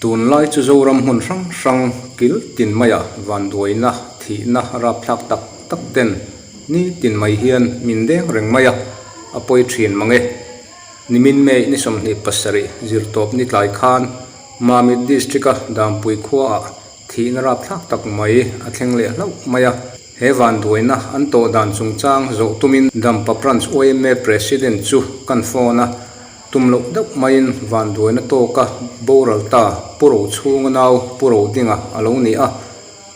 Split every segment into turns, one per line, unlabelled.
Tunlai chu Zoram hmun hrang hrang kil tin maiah vanduaina, thihna rapthlak tak tak ten ni tin mai hian min deng reng mai a, a pawi thin mang e. Nimin May ni 27 zirtawp ni tlai khan Mamit District-a Dampui khuaah thihna rapthlak tak mai a thleng leh hlauh mai a. He vanduaina an tawh dan chungchang zawh tumin Dampa Branch yma President chu kan phone a, tum loh deuh maiin vanduaina tawka boral ta Pu Rochhunga nau Pu Rodinga a lo ni a,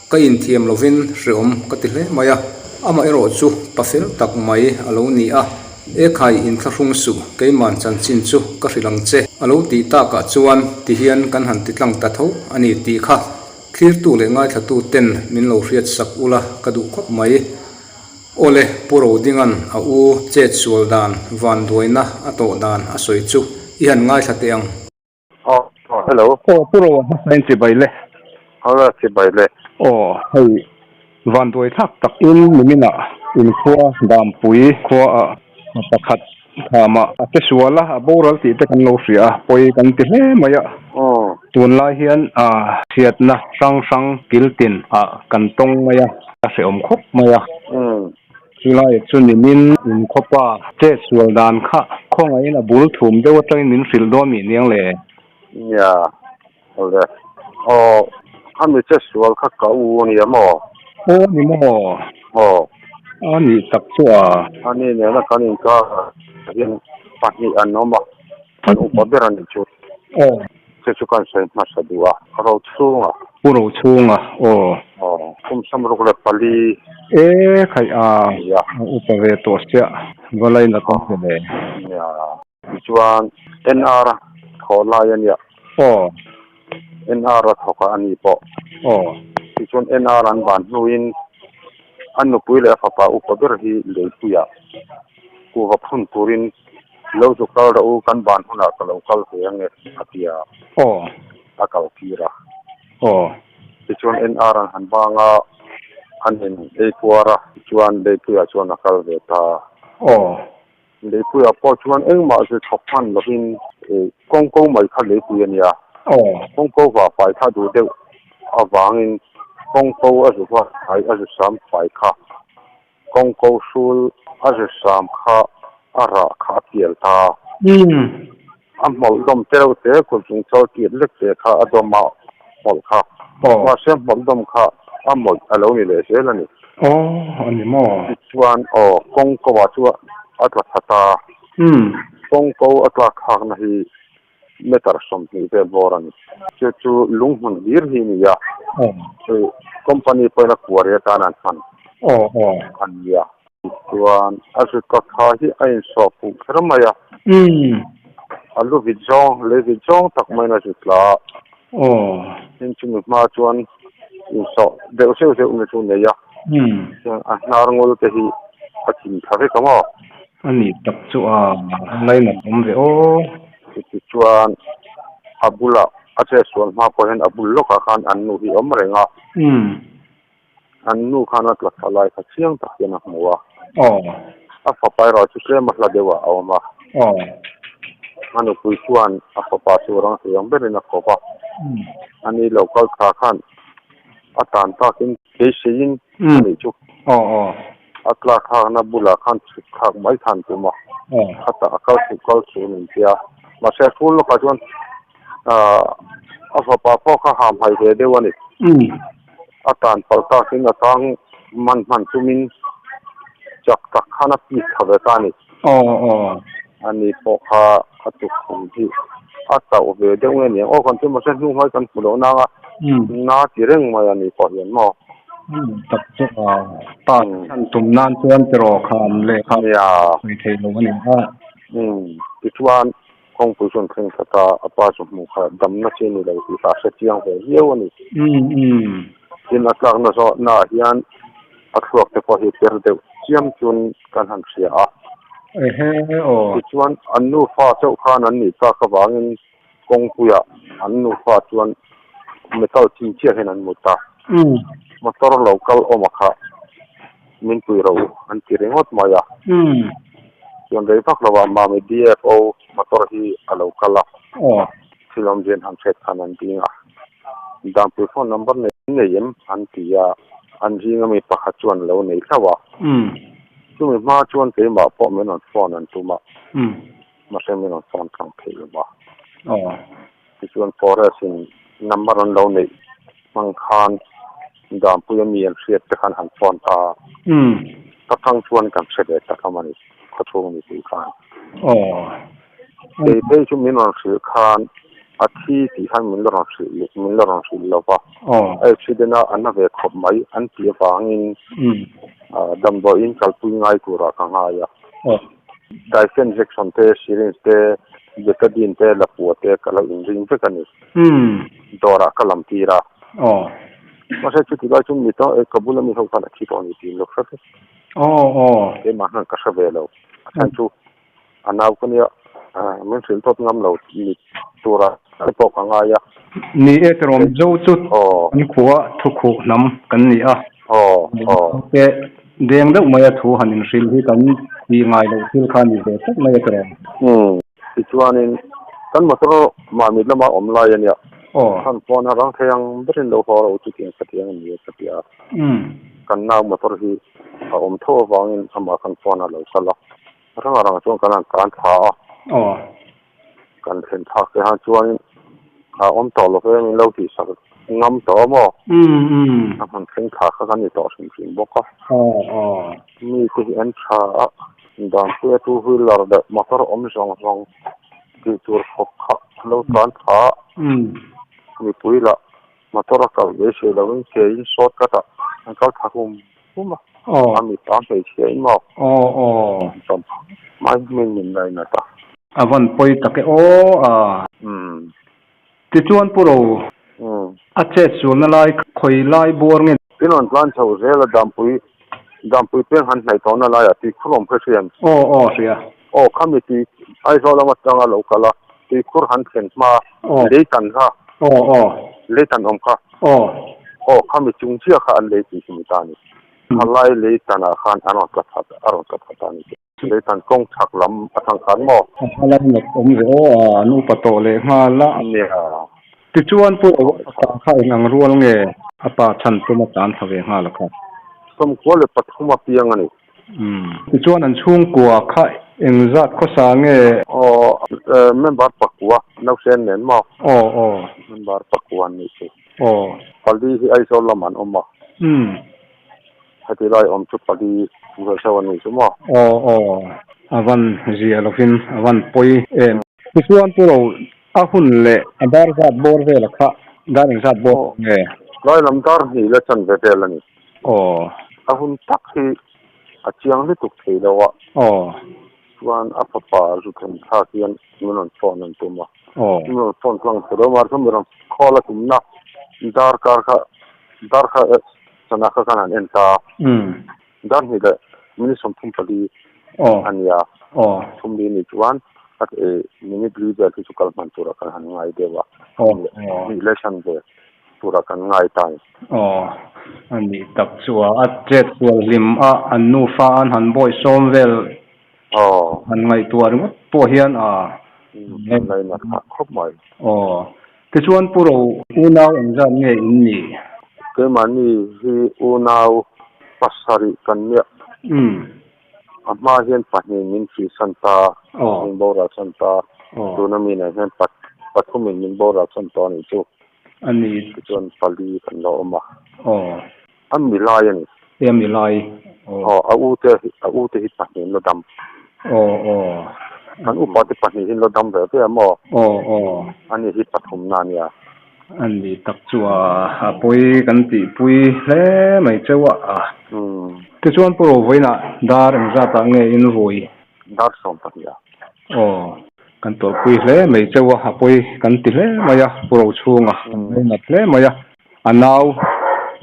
ka inthiam lovin hreawm ka ti hle mai a, amaherawh chu pa fel tak mai a lo ni a, Ekhai inthlahrung suh keiman chanchin chu ka hrilh ang che a lo tih takah chuan tihian kan han ti tlang ta tho a ni tih kha Thlirtu leh ngaithlatu ten min lo hriat sak ula ka duh khawp mai. Awle, Pu Rodinga'n a u chet sual dan, vanduaina a tawh dan a sawi chu i han ngaithla teh ang.
Aw, hello.
Aw, Pu Ro, hmasa in chibai le.
Hello, chibai le.
Aw, hei vanduai thlak tak in niminah inkhua Dampui khua ah pakhat Thama a che sual a, a boral tih te kan lo hria a, pawi kan ti hle mai a. Tunlai hian a chhiatna hrang hrang kil tin ah kan tawng mai a, a hrehawm khawp mai a. Chulai chu nimin inkhawpa chet sual dan kha khawngaihin a bul thum deuh atangin min hrilh dawn mi niang le?
Nia, awle. Aw, khami che sual kha ka u a nia maw?
Aw ni maw?
Aw.
A nih tak chu a.
A ni nena kan inkar ah hian pahnih an awm a, kan upa ber a nih chu.
Aw.
Chu chu kan sawi hmasa duh a, Rochhunga.
Pu Rochhunga, aw.
Aw, kum 64.
E khaih a, a upa ve tawh chiah, va lainat awm ve le.
Nia. Tichuan NR thawh lai a nia.
Aw.
NR a thawk a a ni pawh.
Aw.
Tichuan NR an ban hnuin a nupui leh a fapa upa ber hi leipuiah kuhva phun turin lo zu kal rawh u, kan ban hunah ka lo kal ve ange a ti a.
Aw.
A kal tir a.
Aw.
Tichuan NR an han bang a, an in ei puar a, tichuan leipuiah chuan a kal ve ta.
Aw.
Leipuiah pawh chuan engmah zir thawk hman lovin kawngko mai kha leipui a nia. Kawngko va fai kha duh deuh avangin kawngko a zu va fai a zu sam fai kha kawngko hrul a zu sam kha a rah kha a pial ta. A hmawlh dawm te reuh te kut chung chawl tir lek te kha a dawm a hmawlh kha. Mahse hmawlh dawm kha a mawlh a lo ni leh zel a ni.
Aw a ni maw?
Tichuan aw kawngko ah chu a tla tha ta. Kawngko a tlak khakna hi meter 20 vel bawr a ni. Chu chu lunghmun hlir hi a ni a. Company pawhin a kuari atan an hman a nia. Tichuan a zut ka kha hi a insawh fuh kher mai a. A lu vit zawng, lei vit zawng tak maiin a zut tla a. Tin chumi hma chuan insawh deuh zeuh zeuh na chu nei a. Chuan a hnar ngul te hi a thin tha vek ang aw.
A nih tak chu a ngainat awm ve aw.
Tichuan a bulah a chetsual hma pawh hian a bul lawkah khan an nu hi a awm reng a. An nu khan a tla thla lai kha chiang tak hian a hmu a.
Aw.
A fapa erawh chu tlem a hla deuh ah a awm a.
Aw.
A nupui chuan a fapa chu rang thei ang berin a kawp a. Ani lo kal thla khan a tan takin beiseiin a nih chu.
Aw aw.
A tlak thlakna bulah khan chhuk thlak mai khan tum a.
Aw.
Khatah a kal chhuk kal chhuk a ni tia. Mahse a hrul lawkah chuan a fapa pawh kha hamhai ve deuh a ni. A tan palh takin a tang man hman tumin chak tak khan a pik thla ve ta a ni.
Aw aw.
Ani pawh kha a tukkhum hi a tauh ve deuh nge niang. Aw kan chu mahse hnu hmai kan hmu loh nang a, na ti reng mai a ni pawh hian maw.
Tak chu a tan chhan tum nan chuan tiraw kham leh kha sawi thei lo a ni a.
Tichuan Kawngpui chuan thleng thla ta, a pa chu hmuh kha damna chi a ni lo tih kha a hre chiang ve viau a ni. Tin, a tlakna zawhna ah hian a thluak te pawh hi per deuh chiam chun kan han hria a. Tichuan, an nufa chauh khan an nih tak avangin kawngpuiah an nufa chuan metal chin chiah hian an mut a. Motor lo kal awm a kha min pui ro an ti ringawt mai a. Chuan rei vak lovah Mami DFO motor hi a lo kal a. Thil awmzia an han hriat khan an ding a. Danpui phone number nei nei em an ti a, an zinga mi pakhat chuan lo nei hlauh a. Chumi hma chuan keimah pawh min rawn phone an tum a, mahse min rawn phone tlang thei lo va. Tichuan forest in number an lo neih hmang khan Danpuia mi an hriat te khan han phone ta a, ka tang chuan kan hre ve tak a mawni khawchhung mipui khan. Kei phei chu min rawn hrilh khan a thi tih khan min la rawn hrilh min la rawn hrilh lo va, a accident a a na ve khawp mai an tih avangin damdawiin kalpui ngai turah ka ngai a. Daifen injection te, syringe te, betadine te, lapua te ka lo inring vek a ni. Dawrah ka lam tir a. Mahse chuti lai chuan mi ta ka bula mi ho khan a thi tawh a ni tiin lo hre vek. Keimah hian ka hre ve lo. A chhan chu a nau ka nia min hrilh tawp ngam lo ni tura te pawh ka ngai a.
Ni e tiraw Mizo chu kan khua thukhuh hnam kan ni a. Te deng deuh mai a thu han inhrilh hi kan tih ngai loh thil kha a ni ve tlat mai a tiraw.
Umm tichuanin kan motor mahni lama awm lai a nia. Khan pawn a rang thei ang berin lo haw rawh u chutiang khatiang a ni e ka ti a. Kan nau motor hi a awm tho avangin amah kan phone a lo kal a, rang a rang chuan kan han tlan thla a, kan thlen thlak te han chuanin a awm tawh lo ve min lo tihsak ngam tawh a maw? A hmun thleng thla kha kan ni tawh hrim hrim bawk a, mi te hi an tha a, Danpuia two wheeler leh motor awm zawng zawng tih tur khawp kha a lo tlan thla a, mipui lah Motor a kal ve hreh lo in ke in short cut ah an kal thla hum hum a, a mipa hmeichhia in maw an tam mai hming min lainat a.
A van pawi tak e aw a. Tichuan Pu Ro, a chet sualna lai khawi lai buar nge?
Tin rawn tlan chho zel a Dampui, Dampui peng han hnaih tawhna laiah tuikhur awm kha hria em?
Aw aw hria.
Aw khami tui Aizawl lam atanga lo kal a, tuikhur han thlen hma lei tan kha.
Aw aw.
Lei tan awm kha.
Aw.
Aw khami chung chiah kha an lei tih hi ni ta a ni. Khalai lei tanah khan an rawn tla that a rawn tla that a ni. Lei tan kawng chhak lam atang khan maw?
A khalai nat awm ve aw a, an upa tawh leh nghal a.
Nia.
Tichuan Pu Ro a pa kha eng ang rual nge a pa chhan tum a tlan thla ve nghal a kha?
93 a piang a ni.
Tichuan an chhungkua kha engzat khawsa nge?
Aw, member pakua, nausen nen maw?
Aw, aw.
Member pakua an nih chu.
Aw.
Pali hi Aizawl lamah an awm a. Heti lai awm chu pali vel hreuh an nih chu maw?
Aw, aw. A van zia lovin a van pawi em. Tichuan Pu Ro, a hun leh a dar zat bawr vela kha dar engzat bawr nge?
Lai lam dar hnih leh chanve vel a ni.
Aw.
A hun tak hi a chiang lutuk thei lo a.
Aw.
Chuan a fapa zu then thlak hian min rawn phone an tum a.
Aw.
Min rawn phone tlang thei lo mahse min rawn call a tumna darkar kha dar kha sana kha khan han en ta a.
Umm.
Dar hnih leh minute 34
Aw.
a nia.
Aw.
Thum li ni chuan a minute li vel hi chu kal hman turah kan han ngai deuh a.
Aw. Aw.
Hnih leh hran ve. tura kan ngai ta ni.
Aw, a nih tak chu a, a chet sual hlim a, an nufa an han bawi sawm vel
Aw.
han ngaihtuah ringawt pawh hian a.
An lainat phah khawp mai.
Aw, tichuan Pu Ro, unau engzat nge in nih?
Keimahni hi unau pasarih kan nia.
Umm.
A hma hian pahnih min thihsan ta, min boral san ta, tuna mi nen hian pathumin min boral san tawh a nih chu.
A ni.
Tichuan pali kan lo awm a.
Aw.
A mi lai a ni.
E a mi lai.
Aw. Aw, a u te a u te hi pahnih an lo dam.
Aw aw.
Kan upa te pahnih hi an lo dam ve ve a maw?
Aw aw.
A ni hi pathumna a nia.
A ni tak chu a a pawi kan tihpui hle mai cheu a.
Umm.
Tichuan Pu Rovawiinah dar engzatah nge in vui?
Dar 12 ah.
Aw. Kan tawlhpui hle mai cheu a, a pawi kan ti hle mai a, Pu Rochhunga kan ngainat hle mai a. A nau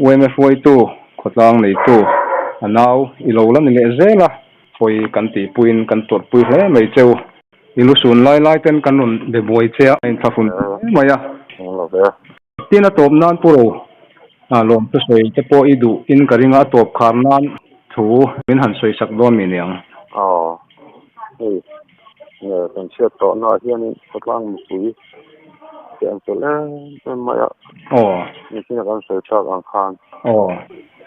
UMF hruaitu, khawtlang neitu, a nau i lo la ni leh zel a, pawi kan tihpuiin kan tawlhpui hle mai cheu. I lu sun lai lai ten kan rawn be buai che a, a inthlahrun hle mai a. Tin a tawp nan Pu Ro, lawm thusawi te pawh i duh in ka ring a, a tawp khar nan thu min han sawi sak dawn mi niang.
Aw, hei. Nge kan chhiat tawhnaah hianin khawtlang mipui Te an fel em em mai a. Nichina kan sawi tak ang khan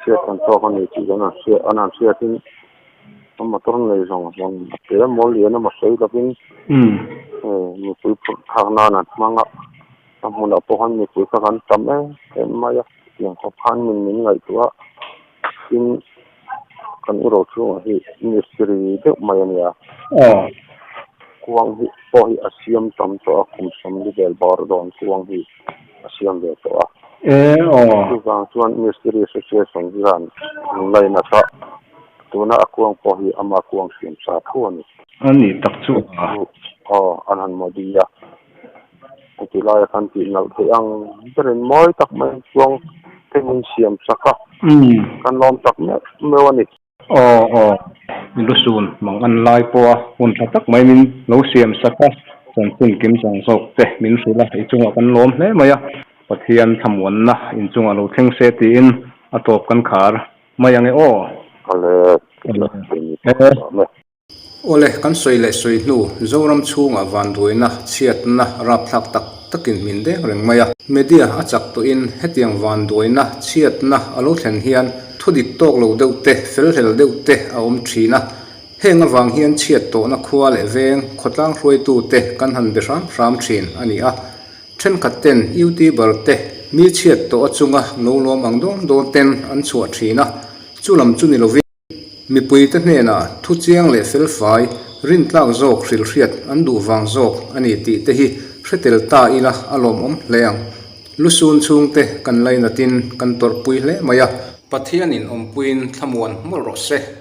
chhiat kan tawk a ni tih kan han hriat an han hriatin a motor nei zawng zawng a te mawl lian emaw sawi lovin mipui phurh thlak nan an hmang a, a hmunah pawh khan mipui kha kan tam em em mai a, tiang khawp khan min min ngaihtuah a tin kan u rochhungah hi mistiri deuh mai a nia. Kuang hi pawh hi a siam tam tawh a, kum 40 vel bawr dawn kuang hi a siam ve tawh a. Chuvang chuan Mistiri Association hian an lainat a, tuna a kuang pawh hi ama kuang siam sa tho a ni.
A ni tak chu a.
Aw, an han mawdi a. Heti laia kan tih nalh theih ang berin mawi tak mai kuang te min siam sak a, kan lawm tak meuh meuh a ni.
Aw aw, lusun mang an lai pawha hun tha tak mai min lo siam sak a, chanchin kim chang zawk te min hrilh a, i chungah kan lawm hle mai a, Pathian thlamuanna inchungah lo thleng se tiin a tawp kan khar mai ang e aw.
Awle, awle.
Awle, kan sawi leh sawi hnu, Zoram chhungah vanduaina, chhiatna, rapthlak tak takin min deng reng mai a. Media a chak tawhin hetiang vanduaina, chhiatna a lo thlen hian thu dik tawk lo deuh te, felhlel deuh te a awm thin a. Heng avang hian chhiat tawhna khua leh veng, khawtlang hruaitu te kan han be hram hram thin a ni a. Thenkhat ten YouTuber te mi chhiat tawh a chunga lo lawm ang dawn dawn ten an chhuah thin a, chu lam chu ni lovin, Mipuite hnenah thu chiang leh felfai, rintlak zawk hrilhhriat an duh vang zawk a ni tih te hi hre tel ta ila a lawmawm hle ang. Lusun chhungte kan lainatin kan tawrhpui hle mai a. Pathianin awmpuiin thlamuan mawlh rawh se.